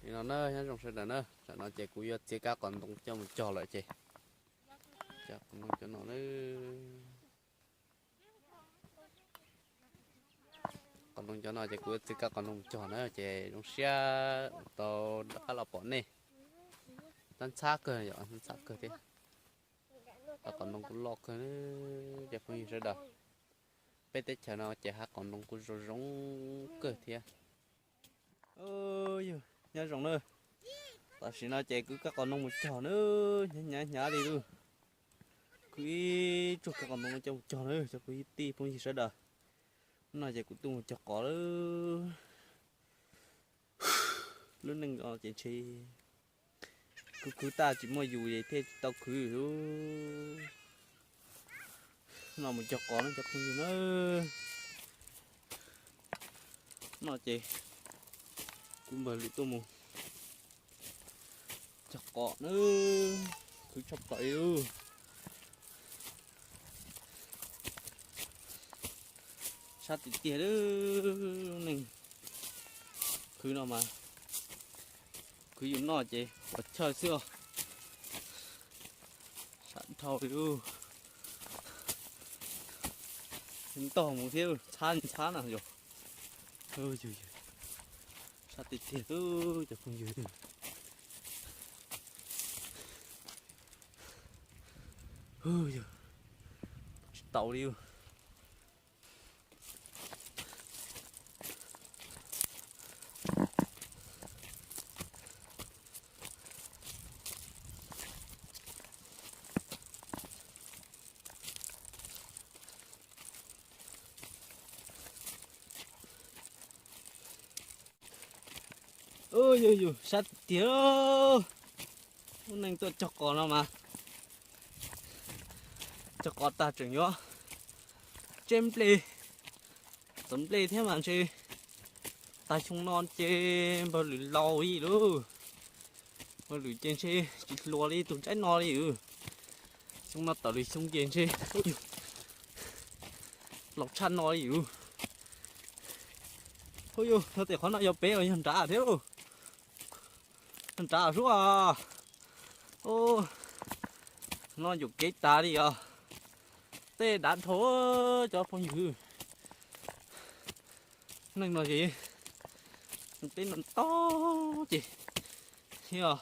Li no na, nyob zoo sawv daws na, tam no ces kuv yuav txiav kab qos ntoo coj mus cog lawm ces, cov qos ntoo cov no na, qos ntoo cov no ces kuv yuav txiav kab qos ntoo mus cog na ces zoo siab tau rov qab los pom nej. Tab ntxhab kawg yom, ntxhab kawg thiab. Hav qos ntoo kuj loj kawg, cov phooj ywg sawv daws. Peb teb chaws no ces hav qos ntoo kuj zoo zoo kawg thiab. Yog, nyob zoo na. Tam sim no ces kuv kab qos ntoo mus cog na, hnyav hnyav hnyav li lawm. Kuv ib tsuag kab qos ntoo no coj mus cog na cov kwv tij phooj ywg sawv daws. Hnub no ces kuv tuaj mus cog qos lawm. Lub neej no ces ntshe khwv khwv tag tsis muaj yus es thiaj tsis tau khwv. No mus cog qos no cov phooj ywg na. No ces kuv npawg Lwm tuaj mus cog qos na, khwv tshaj plaws li. Sab tiag tiag lub neej khwv no mas, khwv yus noj ces pov chawj xwb os. Sab dhau li lub ntog mus thiab, ntxhab ntxhab na yog. Sab tiag tiag cov phooj ywg. Yog tsis tau li. Yog yus sab tiag, lub neej tuaj cog qos no mas, cog qos tag tseem yuav tseb nplej, txawv nplej thiab mas ntshe tag xyoo no ces npawg Lwm laus li lawm. Npawg Lwm ces ntshe tsis hluas li tus ntsaib no li. Xyoo no tawm lwm xyoo ces ntshe laus tshaj no li. Hu yus, yog tias qhov no yog pem los yog nrad thiab lauj? Yog nrad sub. No yuam kev tas li os. Tej dav dhau cov phooj ywg. Neej no ces teb no tob ces, yog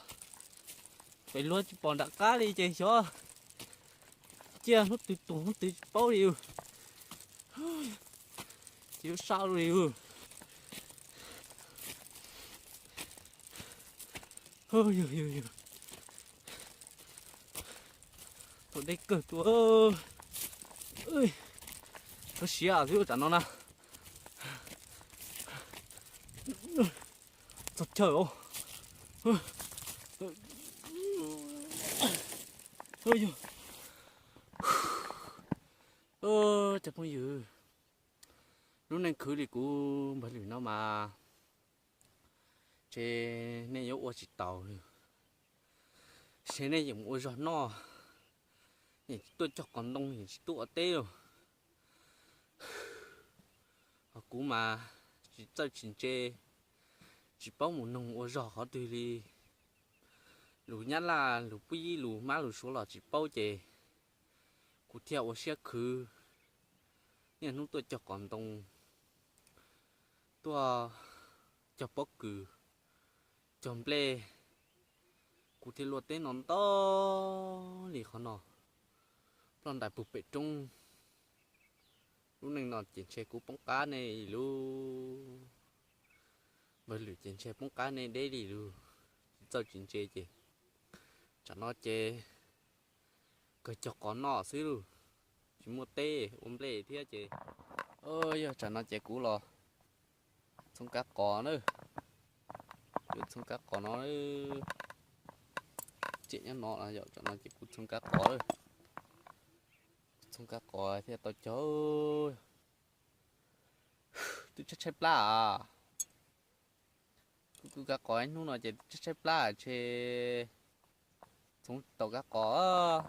pem luag tsis pom nram qab li ces xyov ciaj hnub twg tuag hnub twg tsis paub li. Ces yuav sab li. Yog yog yog, tuaj deb kawg tuaj. Txhob siav xwb tam no na. Txog chaw os. Cov phooj ywg, lub neej khwv li kuv npawg Lwm no mas, ces nej yuav ua tsis taus li. Ces nej yeem ua zog noj, yeem tsis tuaj cog qos ntoo, yeem tsis tuaj ua teb lauj. Ho kuv mas tsis txawj tsis ntse, tsis paub mus noog ua zog qhov twg li. Lus Nyab Laj, lus Pub Yib, lus Mab, lus Suav los tsis paub ces kuv thiaj ua siab khwv, niaj hnub tuaj cog qos ntoo, tuaj cog pob kws, cog nplej, kuv thiaj luaj teb no ntau li qhov no, ploj ntais puag pem roob. Lub neej no ces ntshe kuv poob qab nej li lub, npawg Lwm ces ntshe poob qab nej deb li lub, tsis txawj tsis ntse ces, tsam no ces kawg cog qos noj xwb lauj, tsis muaj teb ua nplej thiab ces. Yog tsam no ces kuv los txhoov kab qos na, yuav txhoov kab qos no, txiam nyob no yom, tsam no ces kuv txhoov kab qos, txhoov kab qos thiaj tau cog. Twb tshaib tshaib plab as. Kuv kab qos ib hnub no ces tshaib tshaib plab ces txhoov tau kab qos.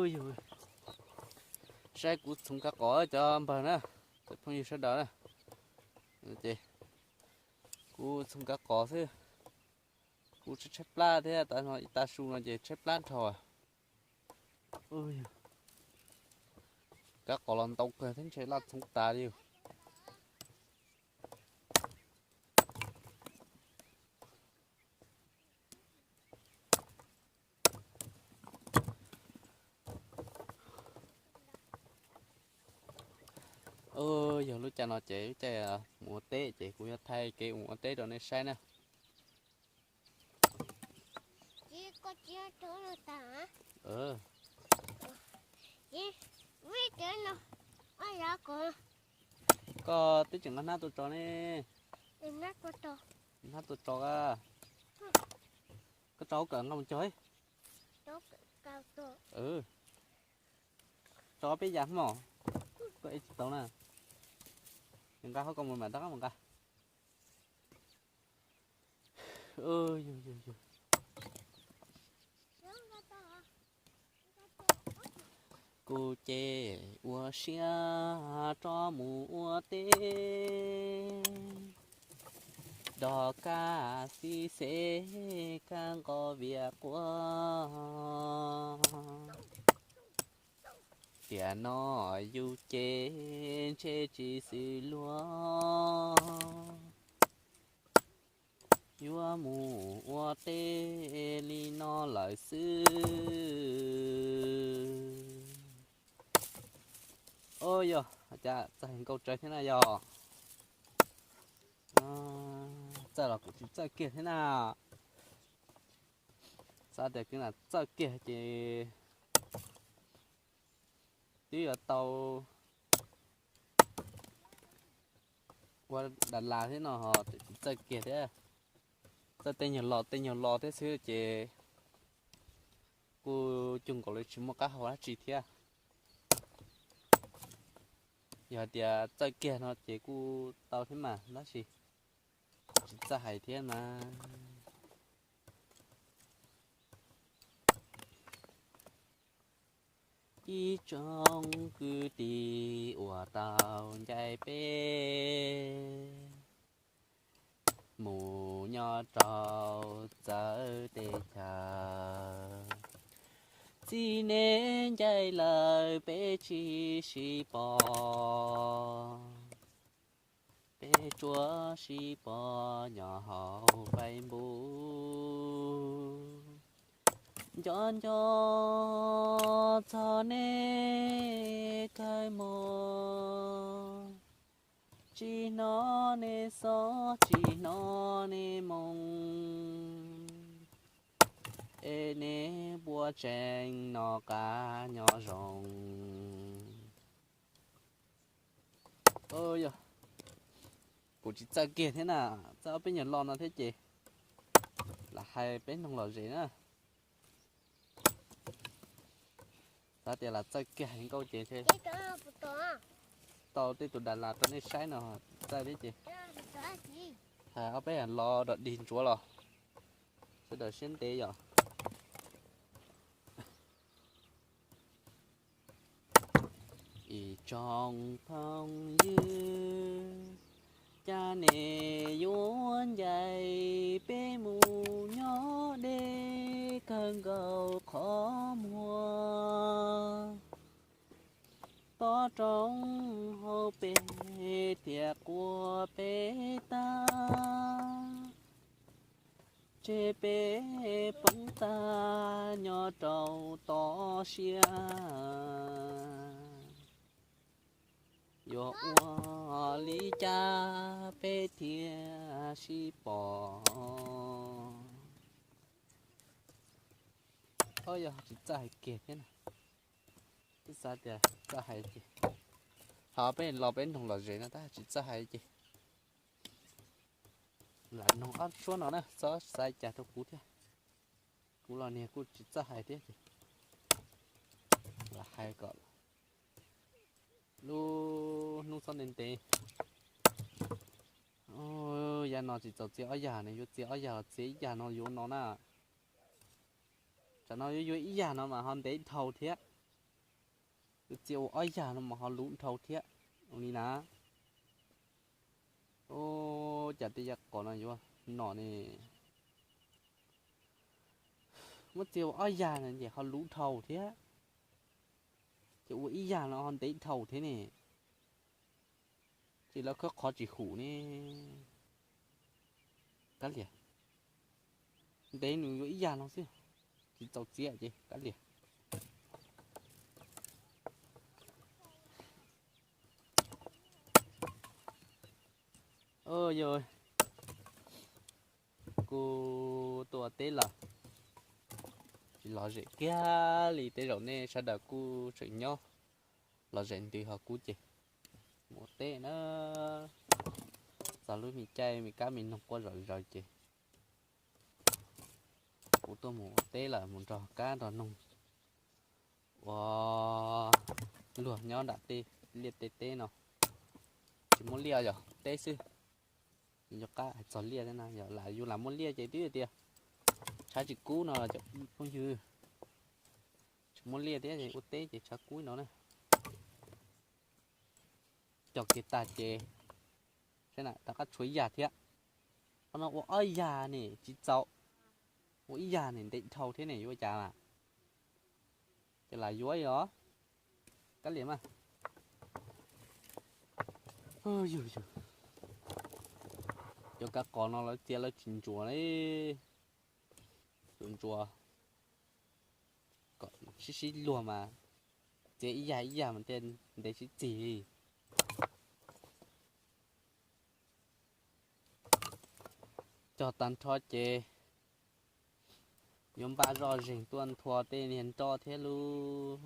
Yog, saib kuv txhoov kav qos cov npawg na, cov phooj ywg sawv daws na, ces kuv txhoov kav qos xwb, kuv tshaib tshaib plab thiab, tav no ib tav su no ces tshaib plab dhau. Kav qos los ntau kawg thiab ntshe laj txhoov tas li. Yog lub caij no ces lub caij mus ua teb ces kuv yuav thaij kev mus ua teb rau nej saib na. Koj twb tseem nqa hnab tuaj tso ne. Hnab tuaj tso a. Koj tso hauv kawm nqa mus cog. Tso peb yam hmo, koj ev tsis tau na. Nqa hauv koj mus mam rov qab mus nqa. Kuv ces ua siab rov mus ua teb, dog kaj xib xeb kaj nqo vias quaj. Tiam no yus ces ntshe tsis xws luag, yuav mus ua teb li no lawm xwb. Yog cas txawj nkauj tsawv thiab na yog? Txawj los kuv tsis txawj kiag thiab na. Xav tias kuv lam txawj kiag ces twb yuav tau ua Das Las thiab no ho tsis txawj kiag thiab. Txawj tej nyuag lo tej nyuag lo thiab xwb ces kuj cuag nkaus li tsis muaj qab hau dab tsi thiab. Yog hais tias txawj kiag no ces kuj tau thiab mas tab sis tsis txawj hais thiab mas. Ib tsoom kwv tij uas tau ncaim peb mus nyob rau txawv teb chaws, txij neb ncaim lawm peb tsis sib pom, peb tsuas sib pom nyob hauv Facebook. Nco nco txog nej kawg mus, tsis hnov nej xob tsis hnov nej moo, es nej puas tseem noj qab nyob zoo? Yog, kuv tsis txawj kiag thiab na, txawj ob peb nyuag lo no thiab ces lam hais peb noog lom zem na. Xav tias lam txawj kiag hais nkauj ces tau tej tus Das Las rau nej saib no txawj thiab ces hais ob peb lo dog dig ntsuav los sawv daws siab ntev yom. Ib tsoom phooj ywg, cas nej yuav ncaim peb mus nyob deb kawg nkaus qhov muag, tob roob hauv pes thiaj quaj peb tag, tseg peb poob tag nyob rau toj siab. Yuav ua li cas peb thiaj sib pom? Yog tsis txawj hais kiag thiab na, twb xav tias txawj hais ces ho peb los peb noog lom zem no tab tsis txawj hais ces lam noog ob suab no na, txhob xav cas rau kuv thiab. Kuv los niag kuj tsis txawj hais thiab ces lam hais kom lub hnub txhob ntev ntev. Yav no tsis txaus txiav ob yag ne, yuav txiav ob yag los txiav ib yag no yuav no na. Tsam no yuav yuav ib yag no mas ho ntev dhau thiab. Txiav ua ob yag no mas ho luv dhau thiab. Ua li na, ua cas tej yaj qos no yuav nom ne. Muab txiav ua ob yag no ces ho luv dhau thiab. Ces ua ib yag no ho ntev dhau thiab ne. Ces lawv khawb qhov tsis hum ne. Kav liam, ntev nws yuav ib yag no xwb, tsis txaus txiav ces kav liam. Yog kuv tuaj ua teb los tsis lom zem kiag li, tej zaum nej sawv daws kuj tseem nyob lom zem ntws ho kuv ces mus ua teb na. Txog lub me caij me kab me noog quaj zom zaws ces kuv tuaj mus ua teb lawm, mus nrog kab nrog noog ua luag nyob nram tej liaj tej teb no. Tsis muaj liaj yog teb xwb, yog qab hais txog liaj thiab na, yog lam yus lam muaj liaj ces twb tias tshav tsis kub no cov phooj ywg. Tsis muaj liaj thiab ua teb ces tshav kub no na. Cog kiag tag ces saib na, rov qab tshuav ib yag thiab. Qhov no ua ob yag ne tsis txaus, ua ib yag ne ntev dhau thiab ne, yuav ua cas mas. Ces lam yuav os. Kav liam mas. Yug yug, cov kab qos no lawv txiav lawv tsis ntsuas li. Tsuas ntsuas kom sib sib luag mas txiav ib yag ib yag mas thiaj ntev sib txig li. Cog tag nrho ces yuav npaj zoj zeeg tuaj nthua tej niag nroj thiab lub.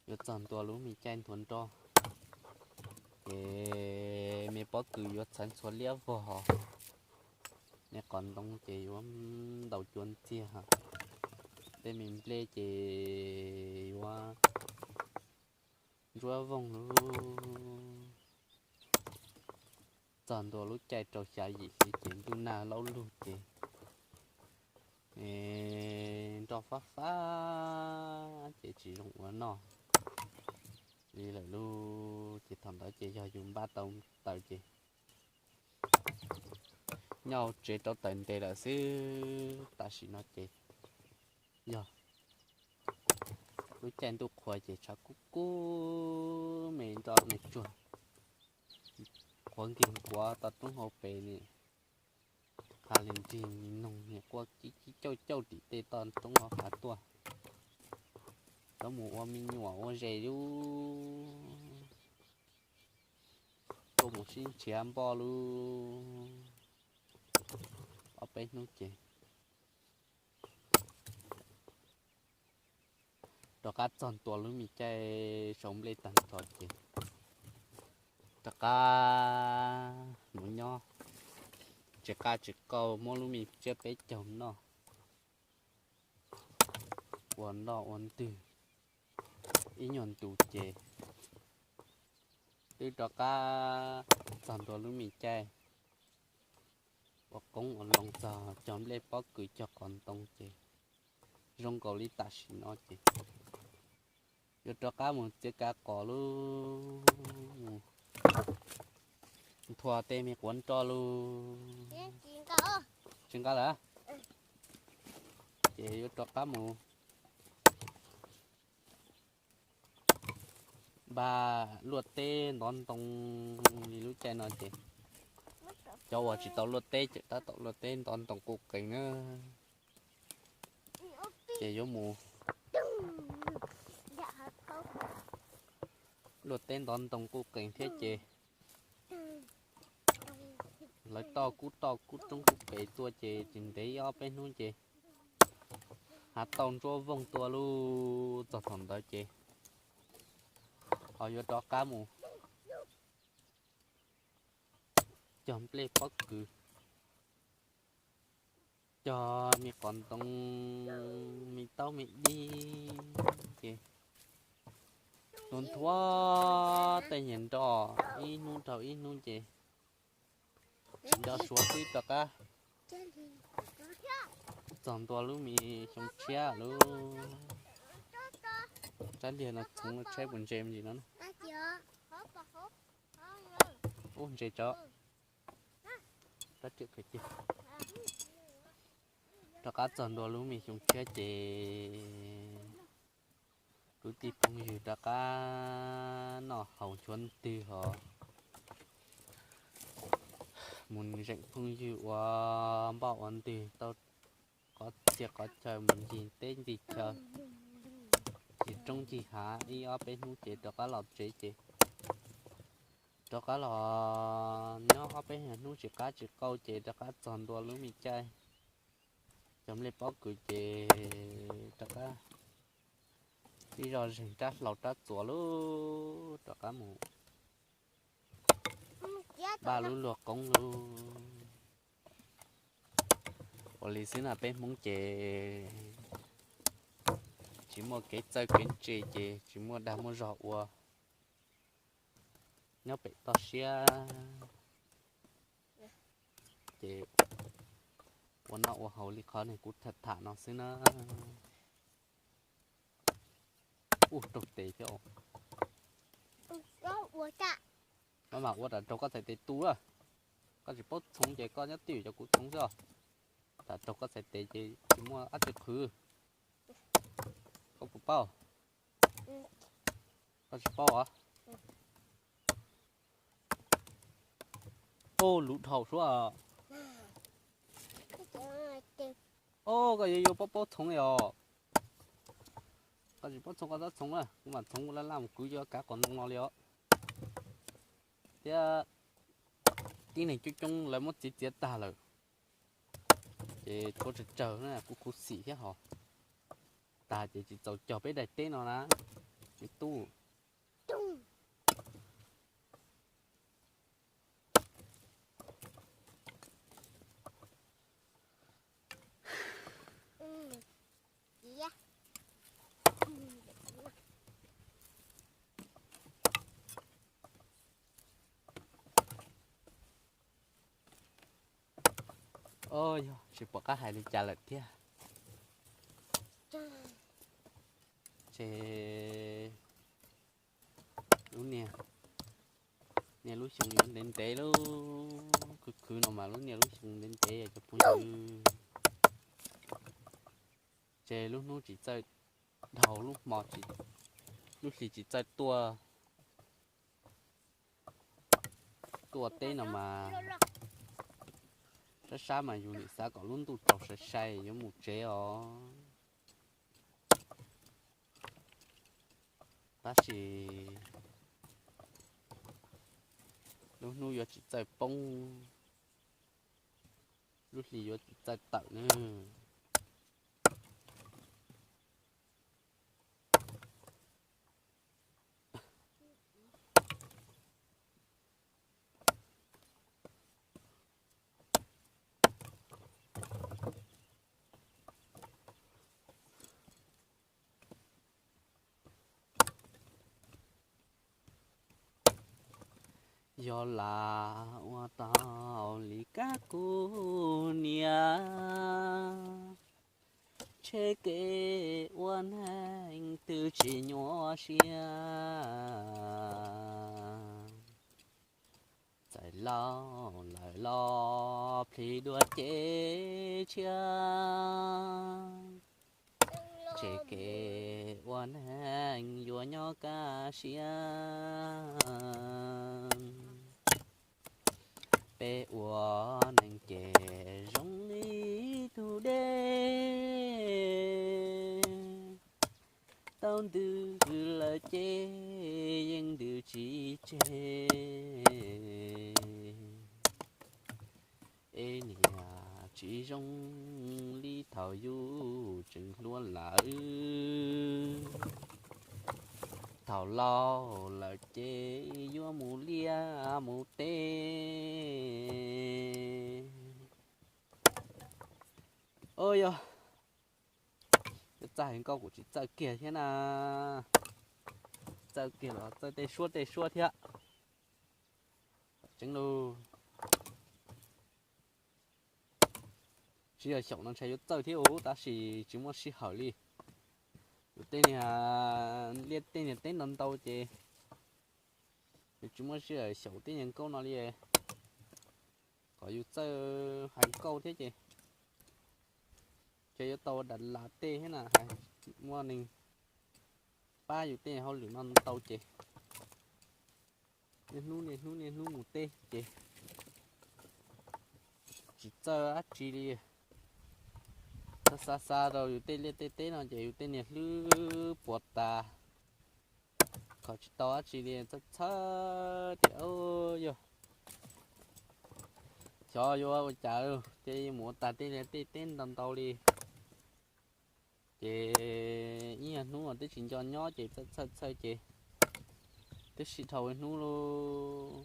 Yuav txog ntua lub me caij nthua nroj ces me pob kws yuav txhawv ntxhua liab vog. Me qos ntoo ces yuav ntaus cua ntxiag, tej me nplej ces yuav ntsuab voog lub. Txog ntua lub caij rau xya yim xwb ces ntuj nag laub lug ces nroj fab fab ces tsis zoo ua noj li lawm lauj. Ces thaum ntawd ces yog yus npaj tau taws ces nyob hauv tsev rau taws ntes lawm xwb. Tam sim no ces yog lub caij ntuj qhua ces tshav kub kub, me nroj me tsuag qhuav nkeeg nkuav toj roob hauv pes ne. Qha li nrig li noog niam quaj cib cib cauj cauj tim tej toj roob hauv hav tuaj. Cov mus ua me nyuam ua zes lub, tuaj mus sib nrhiav npoj lub. Ob peb hnub ces rov qab txog ntua lub me caij sau nplej tag nrho ces rov qab mus nyob tsis qab tsis qau muab lub me tsiab peb caug noj. Ua noj ua ntwg ib nyuag ntu ces twb rov qab txog ntua lub me caij ua qoob ua loo txog cog nplej pob kws cog qos ntoo ces zoo nkaus li tam sim no ces yuav rov qab mus txiav kav qos lub, mus nthua tej me quav nroj lub. Tsis nqa lawm ces yuav rov qab mus npaj luaj teb ntov ntoo li lub caij no ces cov uas tsis tau luaj teb ces tab tom luaj teb ntov ntoo kuj qees na. Ces yuav mus luaj teb ntov ntoo kuj qees thiab ces lawv toj kub toj kub roob kub pes tuaj ces tsis ntev ib ob peb hnub ces hav tauj ntsuab voog tuaj lub. Txog thaum ntawd ces ho yuav rov qab mus cog nplej pob kws, cog me qos ntoo, me taub me dib ces nthua nthua tej niag nroj ib hnub dhau ib hnub ces nroj suav xwb rov qab txog ntua lub me xyoo tshiab lub. Rab liag no txhoov tshaib puas ntse me ntsis no. Ub, ntse tso. Rab riam khaws cia. Rov qab txog ntua lub me xyoo tshiab ces kwv tij phooj ywg rov qab noj haus nchuav ntws hos mus zeem phooj ywg ua npoj ua ntws tau qhov txhia qhov chaw mus ncig teb ncig chaw. Ncig roob ncig hav ib ob peb hnub ces rov qab los tsev ces rov qab los nyob ob peb hnub tsis qab tsis qau ces rov qab txog ntua lub me caij cov nplej pob kws ces rov qab ib zoj zeeg rab hlau rab txuas lub rov qab mus npaj lub luag qoob lub. Ua li xwb na peb Hmoob ces tsis muaj kev txawj kev ntse ces tsis muaj dag muaj zog ua. Nyob pem toj siab ces ua noj ua haus li qhov niag kuv tham tham no xwb na. Ub, raug tes thiab. Koj mam ua tas raug koj txhais tes tu lawm. Koj tsis paub txhoov ces koj nyob twj ywm cov kuv txhoov xwb os. Tas raug koj txhais tes ces tsis muaj dab tsi qhwv. Koj puas paub? Koj tsis paub os? Ub, luv dhau suab. Ub, koj yuav yuav paub paub txhoov li os. Koj tsis paub txhoov koj txhob txhoov na, kuv mam txhoov kuv laj laj mus kwv cov kav qos ntoo no li os. Thiab tib neeg coob coob lawv muab txiav txiav tag lawm, ces tshuav tsawg tsawg na kuv khuv xim thiab hos. Tag ces tsis txaus cog peb daim teb no na, me tub. Yog tsis pom qab hais li cas lawm thiab. Ces lub niag, niag lub xyoo yuav ntev ntev lub khwv khwv no mas lub niag lub xyoo ntev ntev cov phooj ywg. Ces lub hnub tsis txawj dhau, lub hmo, lub hli tsis txawj tuaj, tuaj teb no mas sab sab mas yus nim xav kom lub ntuj tsaus sai sai yuav mus tsev os. Tab sis lub hnub yuav tsis txawj poob, lub hli yuav tsis txawj tawm nawb. Yog lam ua tau li kab kuv niam, ntshe kev ua neeg twb tsis nyuaj siab. Txawm laus lawm los plhis dua cev tshiab, ntshe kev ua neeg yuav nyob kaj siab. Peb ua neeg ces zoo li tus dej, tau ntws lawm ces yeej ntws tsis tseg. Es niam tsis zoo li thaum yus tseem hluas lawm, thaum laus lawm ces yuav mus liaj mus teb. Yog, yuav txawj hais nkauj kuv tsis txawj kiag thiab na. Txawj kiag los txawj tej suab tej suab thiab. Tseeb lauj. Tsis yog xyaum no ntshai yuav txawj thiab ub, tab sis tsis muaj sij hawm li. Yus tej niag liaj tej niag teb ntau ntau ces yus tsis muaj sij hawm xyaum tej niag nkauj no li, kom yus txawj hais nkauj thiab ces ces yuav tau dam las tej thiab na, muaj neeg pab yus tej hauj lwm no ntau ces niaj hnub niaj hnub niaj hnub mus teb ces tsis txawj dab tsi li. Xav xav xav rau yus tej liaj tej teb no ces yus tej niag hlwb puas tas, kho tsis tau dab tsi li, txhawj txhawj tias, Yog, xyov yuav ua cas lawm, ces mus ua tag tej liaj tej teb ntau ntau li. Ces ib nyuag hnub twb tsis nco nyob ces txhawj txhawj txhawj ces twb sij dhau ib hnub lauj,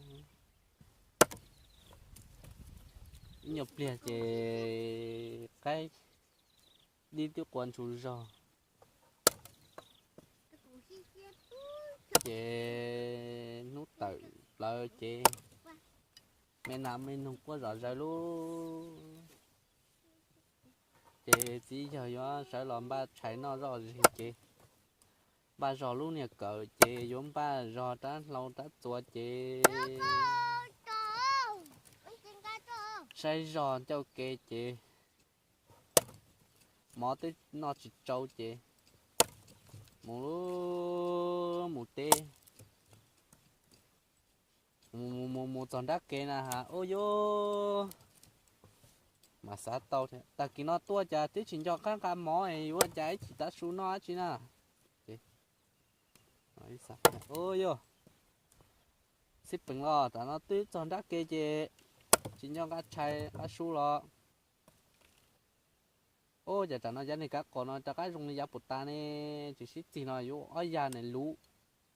ib nyuag pliag ces qaib dib twb qua ntsus zog. Ces hnub tawm plaws ces me nas me noog quaj zom zaws lauj. Ces txiv yawg yuav sawv los npaj tshais noj zoj zig ces npaj zog lub niag kawm ces yuav npaj zog rab hlau rab txuas ces saib zog ncauj ke ces mov twb noj tsis tsau ces mus lub mus teb, mus mus mus txog nrab ke na has, Ub yus, mas xav tau tag kis no tuaj cas twb tsis nco qab nqa mov es yuav ua cas ib chim tav su noj dab tsi na. Ub yus, xib peem los tam no twb txog nrab ke ces tsis nco nqa tshais nqa su los. Ub, cas tam no yav niag kav qos no rov qab zoo li yav puas tas ne, tsis sib txig no yuav ob yag ne luv,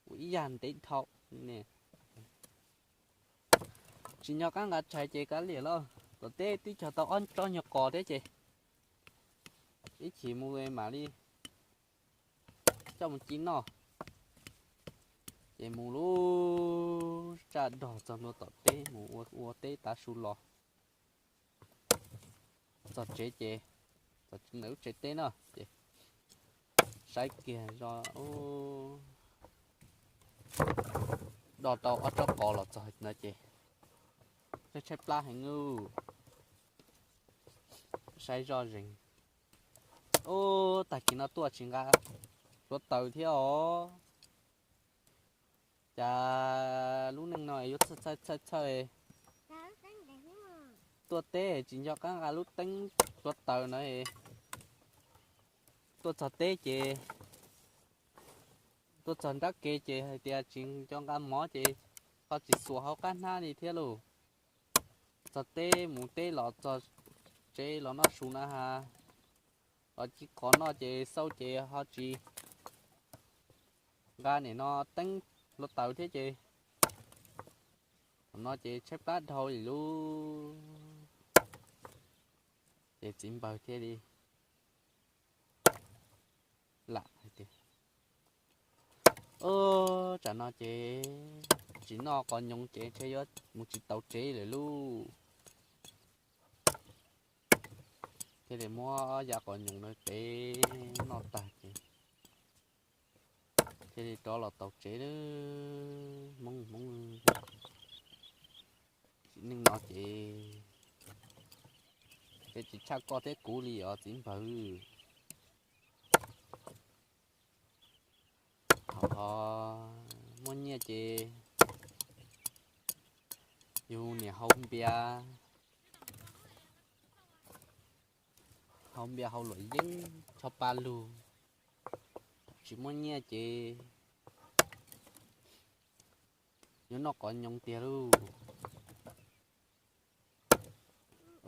ua ib yag ntev dhau ne. Tsis nco qab nqa tshais ces kav liam los, tom teb twb cog tau ob tsob nyuag qos thiab ces ib chim mus mam li coj mus ci noj. Ces mus lub tsaj dog txog ntua tom teb mus ua teb tav su los txog tsev ces, txog ntawm lub tsev teb no ces saib kiag zoj, dog tau ob tsob qos los txog no ces tshaib plab heev, saib zoj zeeg. Ub, tag kis no tuaj tsis nqa hluav taws thiab os. Cas lub neej no yuav txhawj txhawj txhawj. Tuaj teb tsis nco qab nqa lub teeb hluav taws na. Tuaj txog teb ces, tuaj txog nrab ke ces hais tias tsis nco nqa mov ces ho tsis xuas hauv qab hnab li thiab lauj. Txog teb mus teb los txog tsev los noj su na has, los ci qos noj ces xauj ces ho tsis nqa nim no teeb hluav taws thiab ces thaum no ces tshaib plab dhau li lub. Ces txiv npawg thiaj li lam hais tias, Ub, tsam no ces tsis noj qos nyoos ces ntshe yuav mus tsis tau tsev lawm lauj. Thiaj li muab yav qos nyoos no tev noj tag ces thiaj li rov los tau tsev. Hmoob hmoob txiv neej no ces, ces tsis tshaj koj thiab kuv li os txiv npawg. Ho muaj nyiaj ces yus niam hau npias, hau npias hau luam yeeb tsho pa lug. Tsis muaj nyiaj ces yuav noj qos nyoos tiag lauj.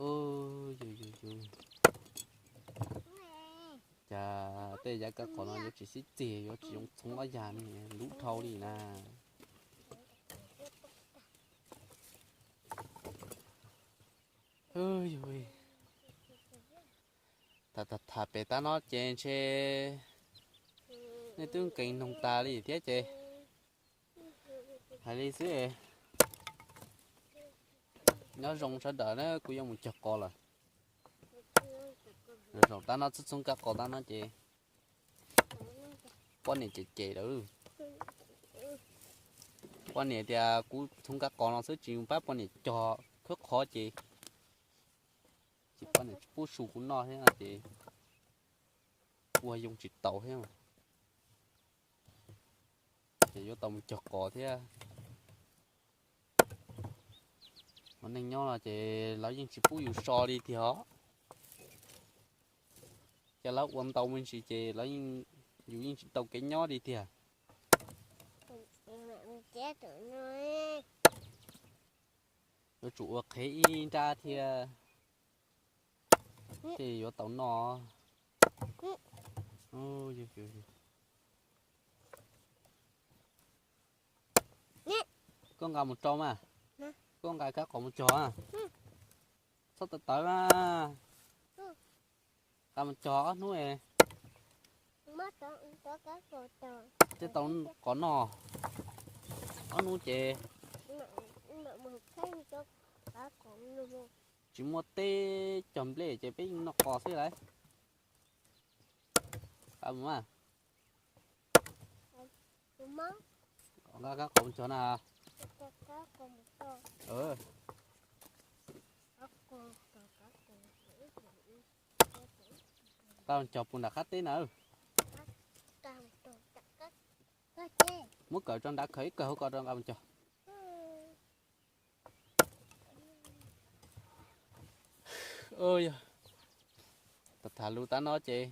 Ub, yus yus yus, cas tej yav kav qos no yuav tsis sib txig, yuav tsis zoo txhoov ob yag ne, luv dhau li na. Tham tham pem tab no ces ntshe nej twb nkees noog tas li thiab ces hais li xwb. Nyob zoo sawv daws na, kuv yuav mus cog qos lawm. Zaum tab no txhua txhua kav qos tab no ces Poj niam ces ces lawm. Poj niam tias kuv txhoov kav qos no xwb tsis pab poj niam cog khawb qhov ces, ces poj niam tsis pub su kuv noj thiab no ces ua yoo tsis taus thiab. Ces yuav tau mus cog qos thiab. Ua neej nyob no ces lawv yeej tsis pub yus so li tiag os. Ces lawv ua ntau me ntsis ces yus yeej tsis tau kev nyob li tiag. Yuav tsum ua qhev ib nrab thiab. Tej yuav tau noj. Koj nqa mus rau mas. Koj nqa kab qos mus cog. Txhob tawv tawv mas. Nqa mus cog ob hnub. Tej tau qos noj ob hnub ces tsis muaj teb cog nplej ces peb yeej noj qos xwb lauj. Nqa mus mas. Nqa kab qos mus cog na. Nqa mus cog puag nram qab teb na. Muab kawm tso nrad, khaws ib kawm hauv ko rau nqa mus cog. Tham tham lus tas no ces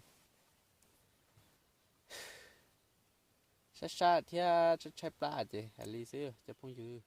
sab sab thiab tshaib tshaib plab ces hais li xwb cov phooj ywg.